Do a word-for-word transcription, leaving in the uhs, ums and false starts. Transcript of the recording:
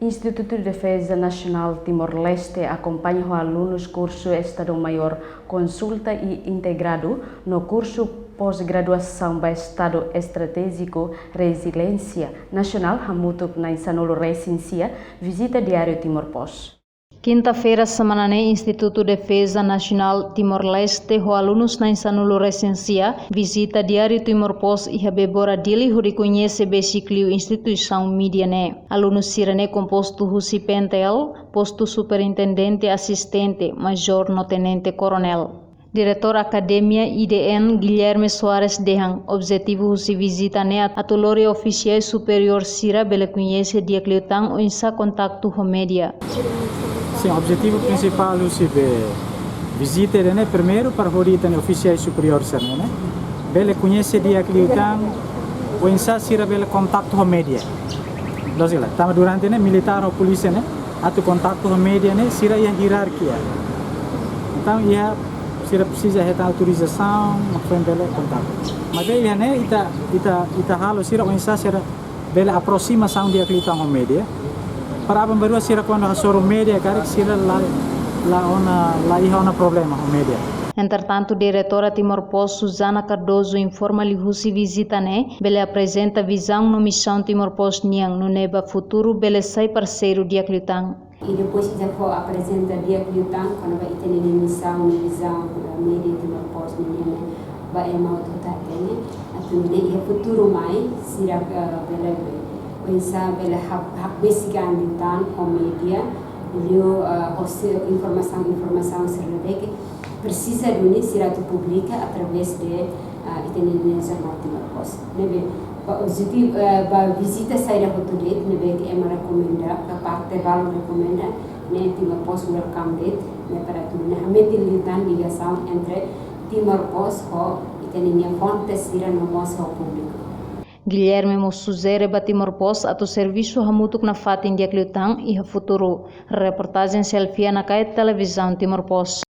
Institutu Defeza Nasionál Timor-Leste akompaña ho alunus kursu Estadu Maiór Konsulta i Integradu no kursu pós-graduasaun ba Estadu Estratéjiku Reziliénsia Nasionál hamutuk na'in sanulu-resin-sia vizita diáriu Timor Post. Kinta-feira semana ne'e, Institutu Defeza Nasionál Timor-Leste ho alunus na'in sanulu-resin-sia vizita diáriu Timor Post iha Bebora, Dili, hodi koñese besik liu instituisaun mídia ne'e. Alunus sira-ne'e kompostu husi P N T L, postu superintendente, asistente, majór no tenente koronél. Diretór Akademia I D N, Guilherme Soares dehan, objetivu husi vizita ne'e atu lori ofisiais superiór sira bele koñese di'ak liután oinsá kontaktu ho mídia. Sin, objetivu prinsipál husi be vizita ida-ne'e, primeiru para hodi ita-nia ofisiais superiór sira-ne'e bele koñese di'ak liután oinsá sira bele kontaktu ho mídia. Loos ka lae, tanba durante ne'e militár ho polísia ne'e atu kontaktu ho mídia ne'e sira iha ierarkia. Entaun iha sira presiza hetan autorizasaun mak foin bele kontaktu. Maibé iha ne'e ita, ita, ita halo sira oinsá sira bele aprosimasaun di'ak liután ho mídia. Para aban-bainrua sira kuandu hasoru mídia karik sira la, la ona, la iha ona problema ho mídia. Entretantu, diretora Timor Post, Susana Cardoso, informa liuhusi vizita ne'e bele aprezenta vizaun no misaun Timor Post nian, nune'e ba futuru bele sai parseiru di'ak liután. I depois ita fó aprezenta di'ak liután kona-ba ita-nia misaun, vizaun, eh, mídia Timor Post nian, ba ema hotu-hotu hatene. Atu nune'e iha futuru mai, sira, eh, bele, oinsá bele hak, hakbesik an liután ho mídia, liu, eh, hosi informasaun, informasaun sira ne'ebé ke presiza duni sira atu publika através de, ah, ita-nia jornál Timor Post. Ne'ebé, ba objetivu, eh, ba vizita saida hotu de'it, ne'ebé ke ema rekomenda, ka parte balu rekomenda, ne'e Timor Post welcome de'it, ne'e para atu nune'e hametin liután ligasaun entre Timor Post ho ita-nia fonte sira no mós ho públiku. Guilherme mós sujere ba Timor Post atu servisu hamutuk nafatin di'ak liután iha futuru. Reportajen Selfia Nakait, Televizaun Timor Post.